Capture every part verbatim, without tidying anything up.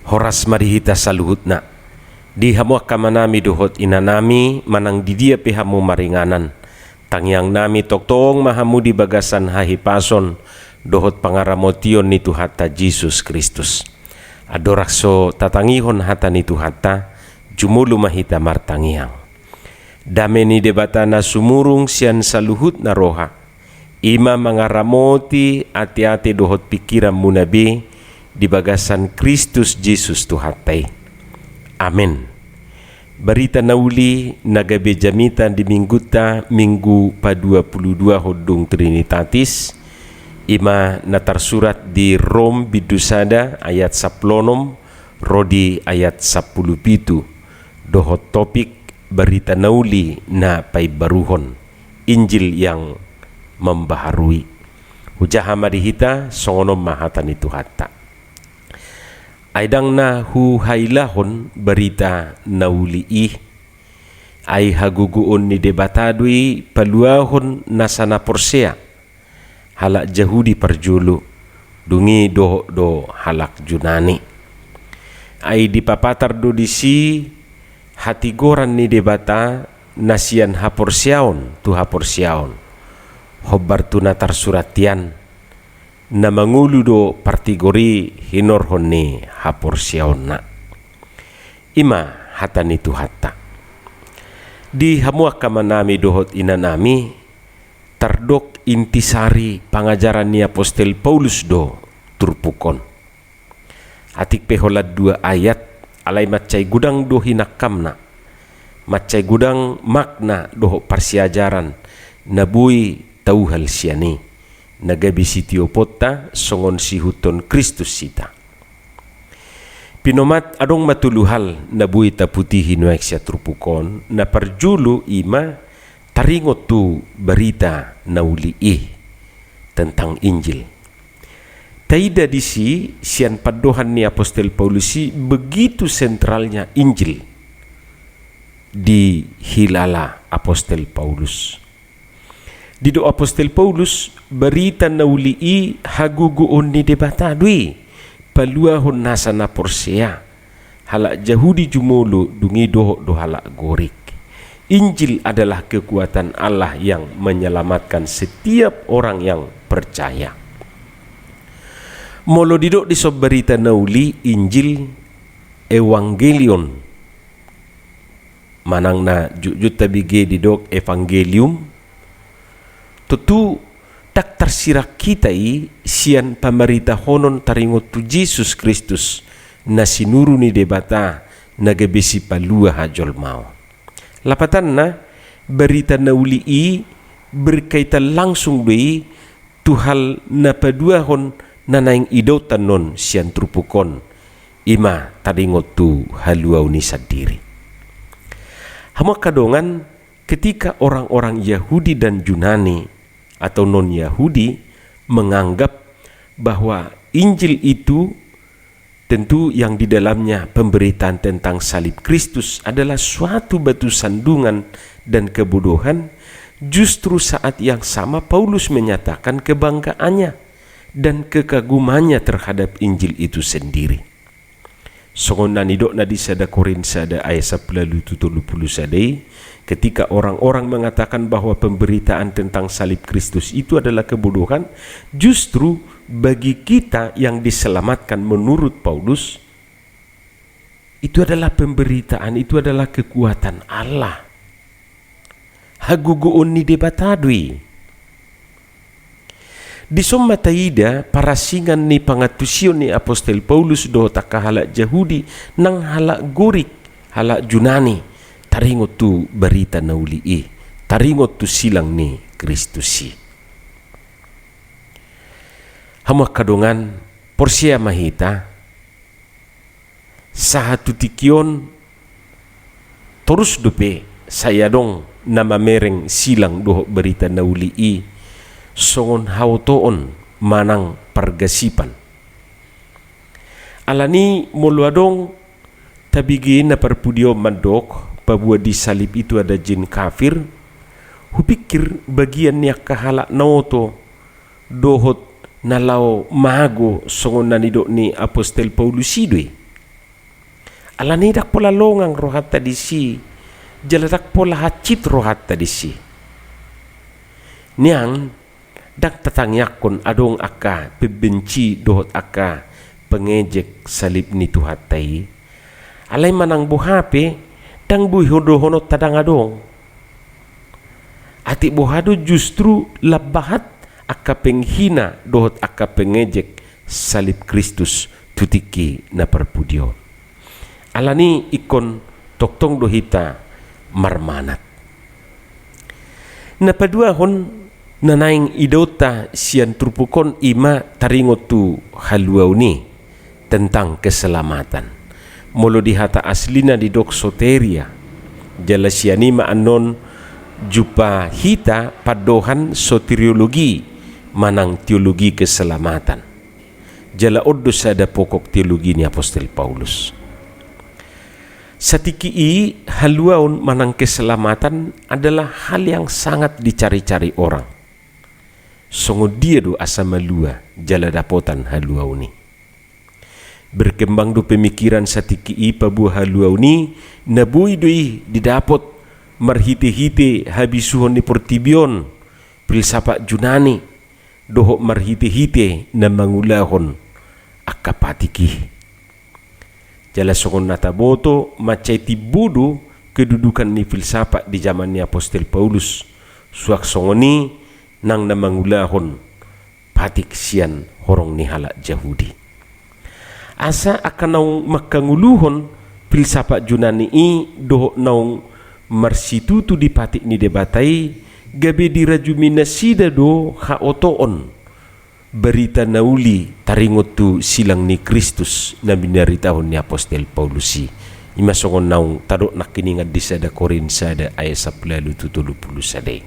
Horas ma di hita saluhutna. Di hamu angka amanami dohot inanami, manang di dia pe hamu maringanan, tangiangnami tongtong ma hamu di bagasan hahipason dohot pangaramotion ni Tuhanta Jesus Kristus. Andorang so tatangihon hata ni Tuhanta, jumolo ma hita martangiang. Dame ni Debata na sumurung sian saluhutna roha, i ma mangaramoti ateate dohot pingkiranmuna be di bagasan Kristus Jesus Tuhanta i. Amen. Barita na uli na gabe jamita di minggunta, minggu paduapuluduahon dung Trinitatis, i ma na tarsurat di Rom bindu sada ayat sampulu onom ro di ayat sampulu pitu, dohot topik barita na uli na paimbaruhon, Injil yang membaharui. Hujaha ma di hita, songon on ma hata ni Tuhanta. Ai ndang na huhailahon barita na uli i, ai hagogoon ni Debata do i paluahon nasa na porsea, halak Jahudi parjolo, dung i dohot do halak Junani. Ai dipapatar do disi hatigoran ni Debata na sian haporseaon tu haporseaon, hombar tu na tarsurat hian, na mangolu do partigor i hinorhon ni haporseaonna. I ma hata ni Tuhanta. Di hamu angka amanami dohot inanami, tardok intisari pangajaran ni apostel Paulus do turpuk on. Atik pe holan dua ayat, alai mansai godang do hinangkamna, mansai godang makna dohot parsiajaran na boi tauhal sian i, na gabe sitioponta songon siihuthon Kristus hita. Pinomat adong ma tolu hal na boi taputihi nuaeng sian turpuk on. Na parjolo i ma taringot tu barita na uli i tentang Injil. Taida disi sian pandohan ni apostel Paulus i begitu sentralnya Injil dihilala apostel Paulus. Didok apostel Paulus, barita na uli i hagogoon ni Debata do i paluahon nasa na porsea, halak Jahudi jumolo, dung i dohot do halak Gorik. Injil adalah kekuatan Allah yang menyelamatkan setiap orang yang percaya. Molo didok dison barita na uli, Injil, Ewangelion, manang na jotjot tabege didok evangelium, tontu ndang tarsirang hita i sian pamaritahonon taringot tu Jesus Kristus, na sinuru ni Debata, na gabe sipalua hajolmaon. Lapatanna, barita na uli i berkaitan langsung do i tu hal na paduahon na naeng idaonta on sian turpuk on, i ma taringot tu haluaon i sandiri. Hamu angka dongan, ketika orang-orang Yahudi dan Junani atau non-Yahudi menganggap bahwa Injil itu, tentu yang di dalamnya pemberitaan tentang salib Kristus, adalah suatu batu sandungan dan kebodohan, justru saat yang sama Paulus menyatakan kebanggaannya dan kekagumannya terhadap Injil itu sendiri. Songon na nidokna di sada Korint sada ayat sampulu ualu tu tolu pulu sada i, ketika orang-orang mengatakan bahwa pemberitaan tentang salib Kristus itu adalah kebodohan, justru bagi kita yang diselamatkan menurut Paulus, itu adalah pemberitaan, itu adalah kekuatan Allah. Hagogoon ni Debata do i. Dison ma taida parasingan ni pangantusion ni apostel Paulus dohot angka halak Jahudi nang halak Gorik, halak Junani, taringot tu barita na uli i, taringot tu silang ni Kristus i. Hamu angka dongan, porsea ma hita, sahat tu tingki on torus dope sai adong na mamereng silang dohot barita na uli i songon haotoon manang pargasipan. Alani molo adong tabege na parpudi on mandok, paboa di salib itu ada jin kafir, hupikir bagian ni angka halak na oto dohot na laho mago songon na nidok ni apostel Paulus i do i. Alani ndang pola longang rohanta disi, jala ndang pola hansit rohanta disi. Nian, ndang tatangiangkon adong angka pembenci dohot angka pengejek salib ni Tuhanta i. Alai manang boha pe, ndang boi dohononta ndang adong. Atik boha do justru lam bahat angka penghina dohot angka pengejek salib Kristus tu tingki na parpudi on. Alani ingkon tongtong do hita marmanat. Na paduahon na naeng idaonta sian turpuk on i ma taringot tu haluaon i tentang keselamatan. Molo di hata aslina didok soteria, jala sian i ma annon jumpa hita pandohan soteriologi manang teologi keselamatan. Jala on do sada pokok teologi ni Apostel Paulus. Satingki i, haluaon manang keselamatan adalah hal yang sangat dicari-cari orang. Songon dia do asa malua jala dapotan haluaon i? Berkembang do pemikiran satingki i paboa haluaon i na boi do i didapot marhitehite habisuhon ni portibi on, filsafat Junani, dohot marhitehite na mangulahon angka patik i. Jala songon na taboto, mansai timbo do kedudukan ni filsafat di jaman ni Apostel Paulus, suang songon i nang na mangulahon patik sian horong ni halak Jahudi. Asa angka naung mangkanguluhon filsafat Junani i dohot naung marsitutu di patik ni Debata i, gabe dirajumi nasida do haotoon barita na uli taringot tu silang ni Kristus na binaritahon ni Apostel Paulus i. I ma songon naung tadok nangkiningan di sada Korint sada ayat sampulu ualu tu tolu pulu sada i.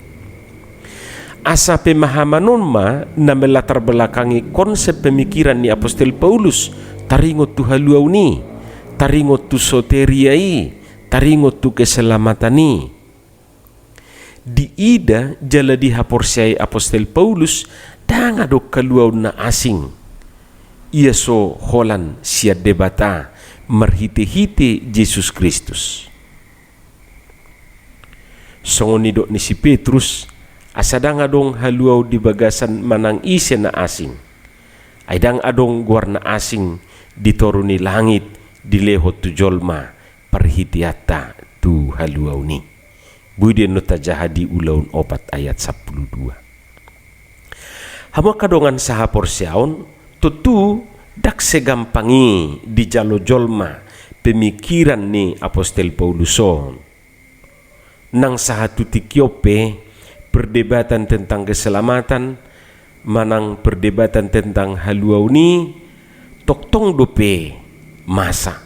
Asa pemahaman on ma na melatarbelangangi konsep pemikiran ni Apostel Paulus taringot tu haluaon i, taringot tu soteria i, taringot tu keselamatan i. Diida jala dihaporseai Apostel Paulus ndang adong haluaon na asing, ia so holan sian Debata marhitehite Jesus Kristus. Songon nidok ni si Petrus, asa ndang adong haluaon di bagasan manang ise na asing. Ai ndang adong goar na asing di toru ni langit dilehon tu jolma parhiteanta tu haluaon i. Boi do annon tajaha di Ulaon opat ayat sampulu dua. Hamu angka dongan sahaporseaon, tontu ndang segampang i dijalo jolma pemikiran ni Apostel Paulus on. Nang sahat tu tingki on pe, perdebatan tentang keselamatan manang perdebatan tentang haluaon i tongtong dope masa.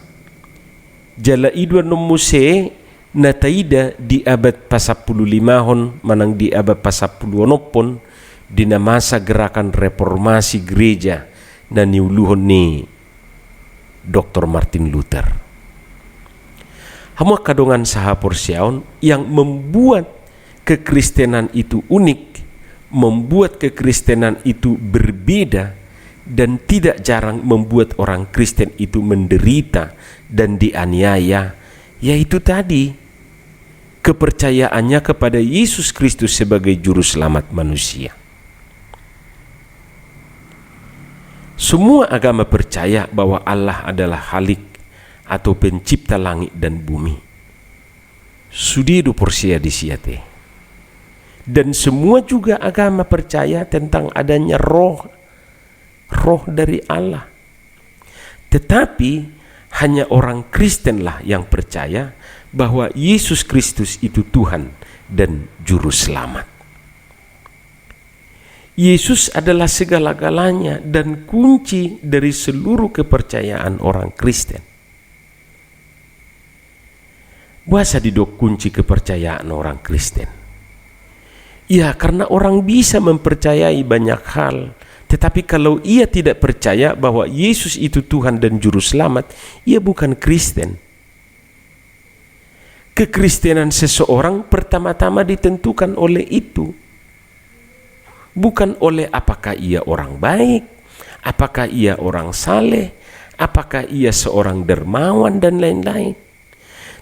Jala i do annon muse na taida di abad pasampulu limahon manang di abad pasampulu onomhon, di na masa gerakan reformasi gereja na niuluhon ni Doktor Martin Luther. Hamu angka dongan sahaporseaon, yang membuat kekristenan itu unik, membuat kekristenan itu berbeda, dan tidak jarang membuat orang Kristen itu menderita dan dianiaya, yaitu tadi, kepercayaannya kepada Yesus Kristus sebagai Juru Selamat manusia. Semua agama percaya bahwa Allah adalah Khalik atau pencipta langit dan bumi. Sude do porsea disi ate. Dan semua juga agama percaya tentang adanya roh, roh dari Allah. Tetapi hanya orang Kristenlah yang percaya bahwa Yesus Kristus itu Tuhan dan Juru Selamat. Yesus adalah segala-galanya dan kunci dari seluruh kepercayaan orang Kristen. Boasa didok kunci kepercayaan orang Kristen? Ya, karena orang bisa mempercayai banyak hal, tetapi kalau ia tidak percaya bahwa Yesus itu Tuhan dan Juru Selamat, ia bukan Kristen. Kekristenan seseorang pertama-tama ditentukan oleh itu. Bukan oleh apakah ia orang baik, apakah ia orang saleh, apakah ia seorang dermawan dan lain-lain.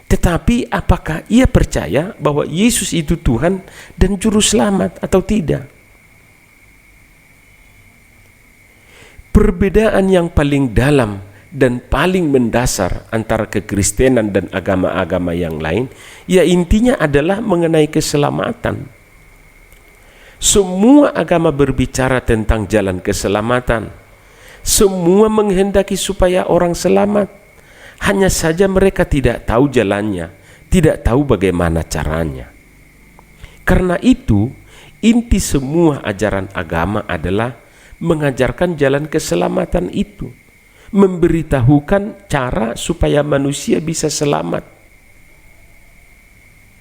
Tetapi apakah ia percaya bahwa Yesus itu Tuhan dan Juru Selamat atau tidak? Perbedaan yang paling dalam dan paling mendasar antara kekristenan dan agama-agama yang lain, ya, intinya adalah mengenai keselamatan. Semua agama berbicara tentang jalan keselamatan. Semua menghendaki supaya orang selamat. Hanya saja mereka tidak tahu jalannya, tidak tahu bagaimana caranya. Karena itu, inti semua ajaran agama adalah mengajarkan jalan keselamatan itu, memberitahukan cara supaya manusia bisa selamat.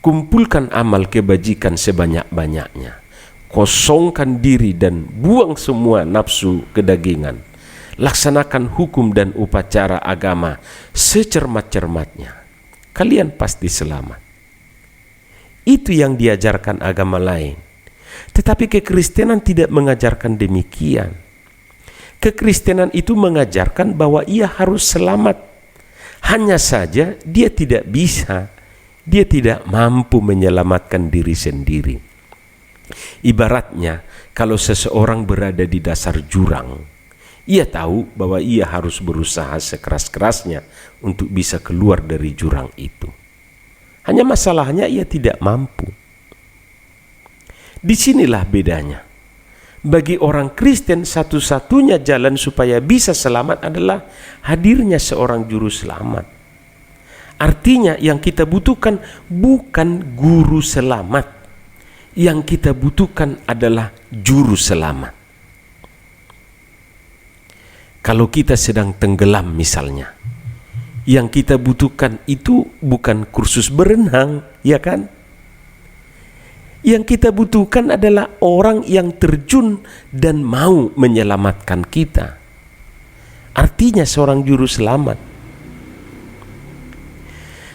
Kumpulkan amal kebajikan sebanyak-banyaknya. Kosongkan diri dan buang semua nafsu kedagingan. Laksanakan hukum dan upacara agama secermat-cermatnya. Kalian pasti selamat. Itu yang diajarkan agama lain. Tetapi kekristenan tidak mengajarkan demikian. Kekristenan itu mengajarkan bahwa ia harus selamat. Hanya saja dia tidak bisa, dia tidak mampu menyelamatkan diri sendiri. Ibaratnya, kalau seseorang berada di dasar jurang, ia tahu bahwa ia harus berusaha sekeras-kerasnya untuk bisa keluar dari jurang itu. Hanya masalahnya, ia tidak mampu. Di sinilah bedanya. Bagi orang Kristen, satu-satunya jalan supaya bisa selamat adalah hadirnya seorang juru selamat. Artinya, yang kita butuhkan bukan guru selamat. Yang kita butuhkan adalah juru selamat. Kalau kita sedang tenggelam misalnya, yang kita butuhkan itu bukan kursus berenang, ya kan? Yang kita butuhkan adalah orang yang terjun dan mau menyelamatkan kita. Artinya seorang juru selamat.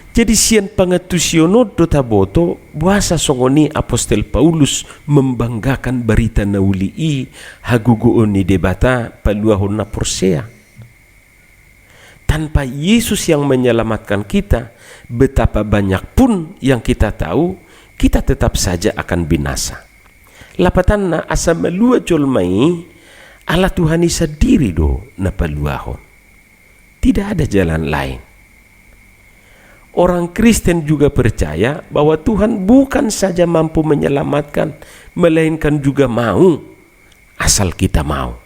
Jadi sian pangantusion on do taboto, boasa songon i apostel Paulus membanggakan barita na uli i, hagogoon ni Debata paluahon na porsea. Tanpa Yesus yang menyelamatkan kita, betapa banyak pun yang kita tahu, kita tetap saja akan binasa. Lapatanna, asa malua jolma i, ala Tuhan i sandiri do na paluahon. Tidak ada jalan lain. Orang Kristen juga percaya bahwa Tuhan bukan saja mampu menyelamatkan, melainkan juga mau, asal kita mau.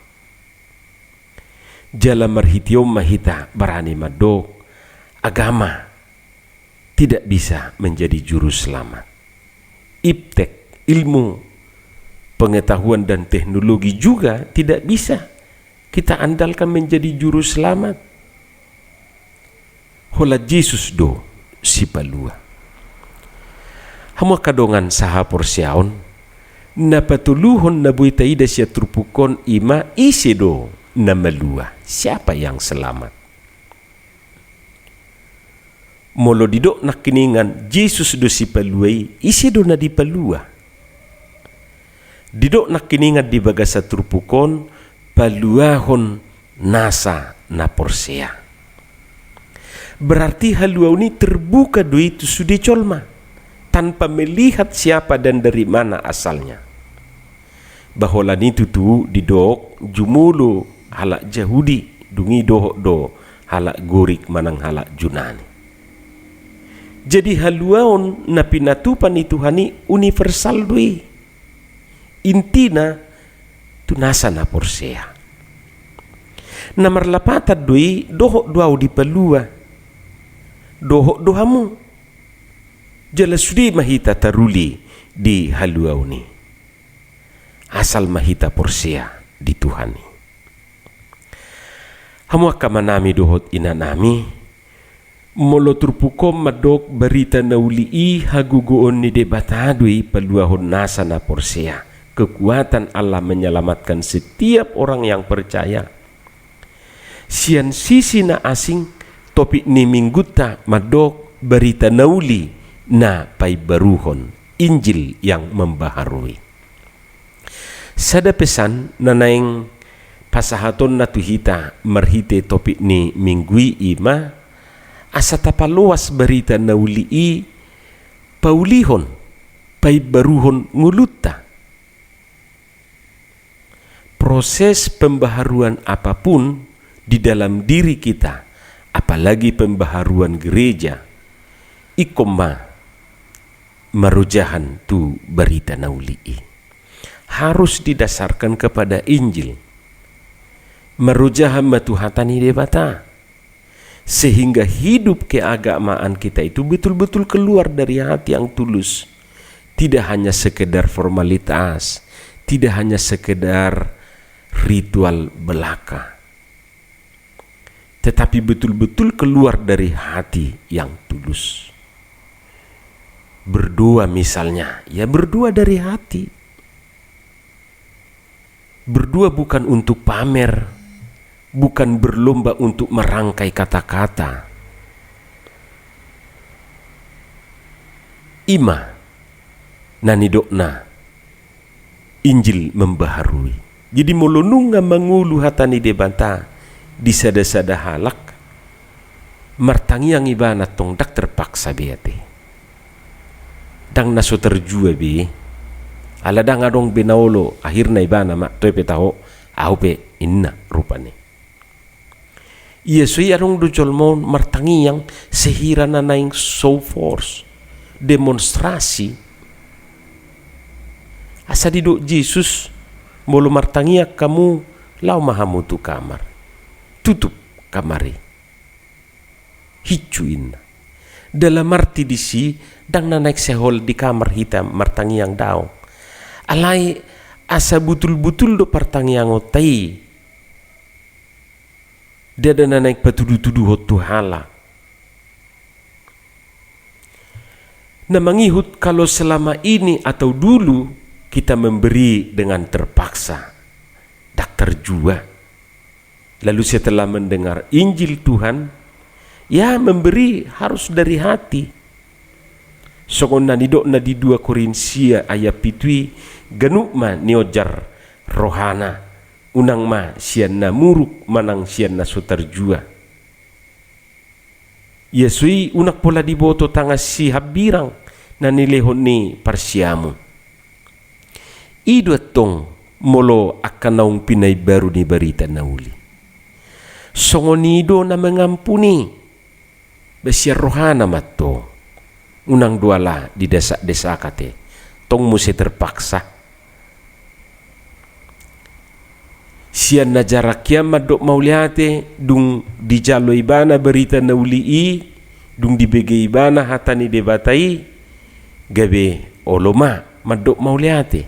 Jala marhite on ma hita barani mandok, agama tidak bisa menjadi juru selamat. Iptek, ilmu, pengetahuan dan teknologi juga tidak bisa kita andalkan menjadi juru selamat. Holan Jesus do sipalua. Hamu angka dongan sahaporseaon, na patoluhon na boi taida sian turpuk on i ma ise do na malua, siapa yang selamat. Molo didok nangkiningan Jesus do sipalua i, ise do na dipalua? Didok nangkiningan di bagasan turpuk on, paluahon nasa na porsea. Berarti haluaon i terbuka do i tu sude jolma, tanpa melihat siapa dan dari mana asalnya. Ba holan i tutu didok jumolo halak Jahudi, dung i dohot do halak Gorik manang halak Junani. Jadi haluaon na pinatupa ni Tuhan i universal do i. Intina tu nasa na porsea. Na marlapatan do i, dohot do ahu dipalua, dohot do hamu. Jala sude ma hita taruli di haluaon i. Asal ma hita porsea di Tuhan i. Hamu angka amanami dohot inanami, molo turpuk on mandok barita na uli i hagogoon ni Debata do i paluahon nasa na porsea, kekuatan Allah menyelamatkan setiap orang yang percaya. Sian sisi na asing, topik ni minggunta mandok barita na uli na paimbaruhon, Injil yang membaharui. Sada pesan na naeng pasahatonna tu hita marhite topik ni minggu i ima, asa tapaloas barita na uli i paulihon, paimbaruhon ngolunta. Proses pembaharuan apapun di dalam diri kita, apalagi pembaharuan gereja, ingkon ma marojahan tu barita na uli i. Harus didasarkan kepada Injil. Marojahan ma tu hata ni Debata. Sehingga hidup keagamaan kita itu betul-betul keluar dari hati yang tulus. Tidak hanya sekedar formalitas, tidak hanya sekedar ritual belaka. Tetapi betul-betul keluar dari hati yang tulus. Berdoa misalnya, ya berdoa dari hati. Berdoa bukan untuk pamer, bukan berlomba untuk merangkai kata-kata. Ima na nidokna Injil membaharui. Jadi molo nunga mangolu hata ni Debata di sada-sada halak, martangiang ibana tong ndang terpaksa be ate. Ndang na so tarjua be. Ala ndang adong be na olo, akhirna ibana ma, toe pe taho, ahu pe, inna rupani. Ia so i adong do jolma on martangiang, sehira na naeng show force, demonstrasi. Asa didok Jesus, molo martangiang hamu, laho ma hamu tu kamar. Tutup kamar i. Hiccu inna. Dalam arti disi, ndang na naeng sehol di kamar hita martangiang, daong. Alai asa butul-butul do partangiangonta i. Ndada na naeng patudu-tuduhon tu halak. Na mangihut kalau selama ini atau dulu kita memberi dengan terpaksa, ndang tarjua. Lalu setelah mendengar Injil Tuhan, ya memberi harus dari hati. Songon na nidokna di dua Korintia ayat pitu i, ganup ma nionjar rohana, unang ma sian na muruk manang sian na so tarjua. Ia so i unang pola diboto tangan sihambirang na nilehon ni parsiamun. I do antong molo angka naung pinaimbaru ni barita na uli. Songon i do na mangampuni. Ba sian rohana ma antong. Unang do ala didesak-desak ate. Tong muse terpaksa. Sian na jarak i an mandok mauliate, dung dijalo ibana barita na uli i, dung dibege ibana hata ni Debata i, gabe olo ma mandok mauliate.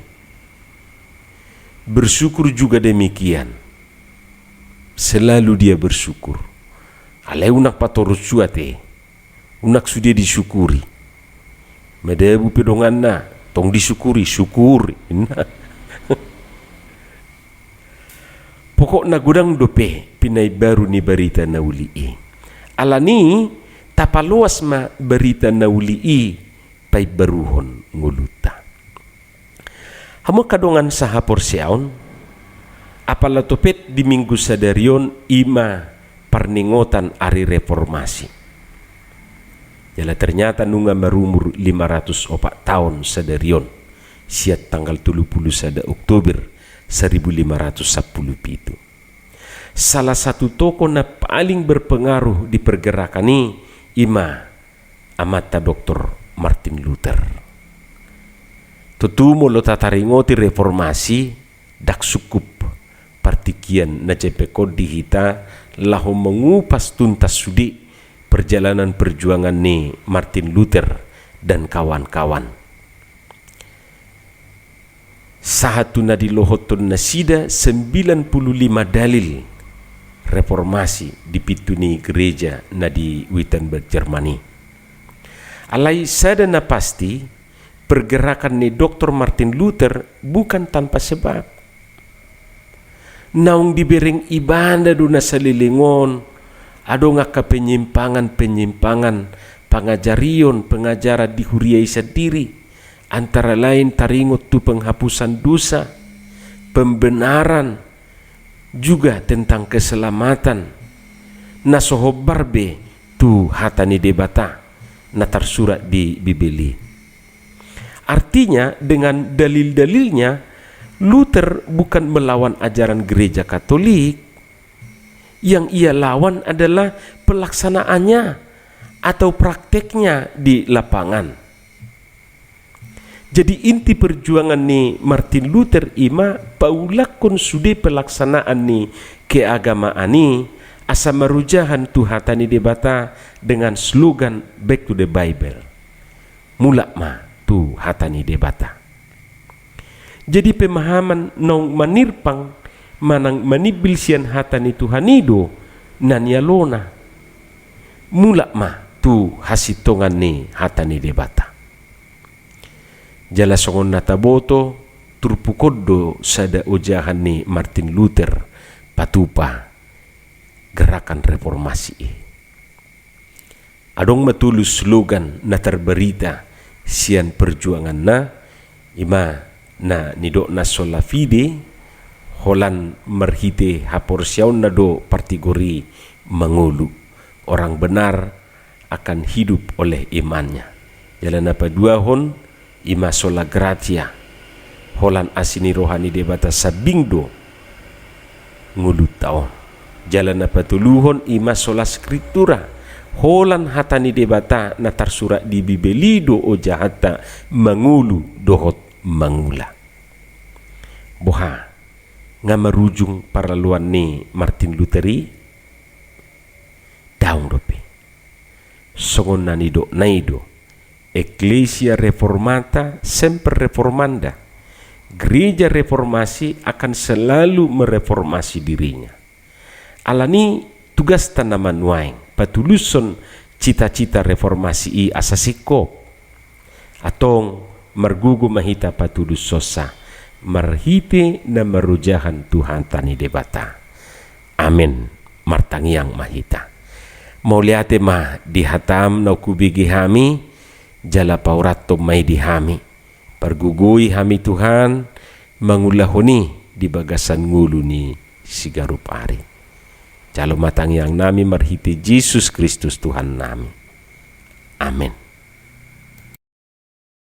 Bersyukur juga demikian. Selalu dia bersyukur. Alai unang patorus ate. Unang sude disyukuri. Madabu pe donganna, tong disyukuri, syukur. Pokokna godang dope pinaimbaru ni barita na uli i. Alani, tapaloas ma barita na uli i paimbaruhon ngolunta. Hamu angka dongan sahaporseaon, apala topet di minggu sadari on ima parningotan ari reformasi. Jala ternyata nunga marumur lima ratus opat taon sadari on, sian tanggal tolu pulu sada Oktober saribu lima ratus sampulu pitu. Salah satu tokoh na paling berpengaruh di pergerakan i ima amanta doktor Martin Luther. Tutu molo tataringoti reformasi, ndang sungkup partingkian na jempek on di hita laho mangupas tuntas sude perjalanan perjuangan ni Martin Luther dan kawan-kawan. Sahat tu na dilohothon nasida sembilan pulu lima dalil reformasi di pintu ni gereja na di Wittenberg, Jerman. Alai sada na pasti, pergerakan ni doktor Martin Luther bukan tanpa sebab. Naung dibereng ibana do na saleleng on, adong angka penyimpangan-penyimpangan pangajarion, pengajaran di huria i sandiri, antara lain taringot tu penghapusan dosa, pembenaran, juga tentang keselamatan na so hombar be tu hata ni Debata na tarsurat di Bibel i. Artinya, dengan dalil-dalilnya, Luther bukan melawan ajaran Gereja Katolik. Yang ia lawan adalah pelaksanaannya atau prakteknya di lapangan. Jadi, inti perjuangan ni Martin Luther i ma paulakkon sude pelaksanaan ni keagamaan i asa marojahan tu hata ni Debata dengan slogan Back to the Bible. Mulak ma tu hata ni Debata. Jadi, pemahaman naung manirpang manang manimbil sian hata ni Tuhan i do na nialona. Mulak ma tu hasintongan ni hata ni Debata. Jala songon na taboto, turpuk on do sada ojahan ni Martin Luther patupa gerakan reformasi i. Adong ma tolu slogan na tarbarita sian perjuanganna, i ma na nidokna sola fide, holan marhite haporseaonna do partigor i mangolu, orang benar akan hidup oleh imannya. Jala na paduahon, i ma sola gratia, holan asi ni roha ni Debata sambing do ngolunta on. Jala na patoluhon, i ma sola scriptura, holan hata ni Debata na tarsurat di Bibel i do ojahanta mangolu dohot mangula. Boha, nga marujung paraloan ni Martin Luther i? Daong dope. Songon na nidokna i do, Ecclesia reformata semper reformanda. Gereja reformasi akan selalu mereformasi dirinya. Alani tugasta na manuaeng patulushon cita-cita reformasi i asa singkop. Antong margogo ma hita patulushonsa marhite na marojahan tu hata ni Debata. Amen. Martangiang ma hita. Mauliate ma di hatam naung hubege hami, jala paurathon ma i di hami. Pargogoi hami Tuhan, mangulahon i di bagasan ngolu ni siganup ari. Jalo ma tangiangnami marhite Jesus Kristus Tuhannami. Amen.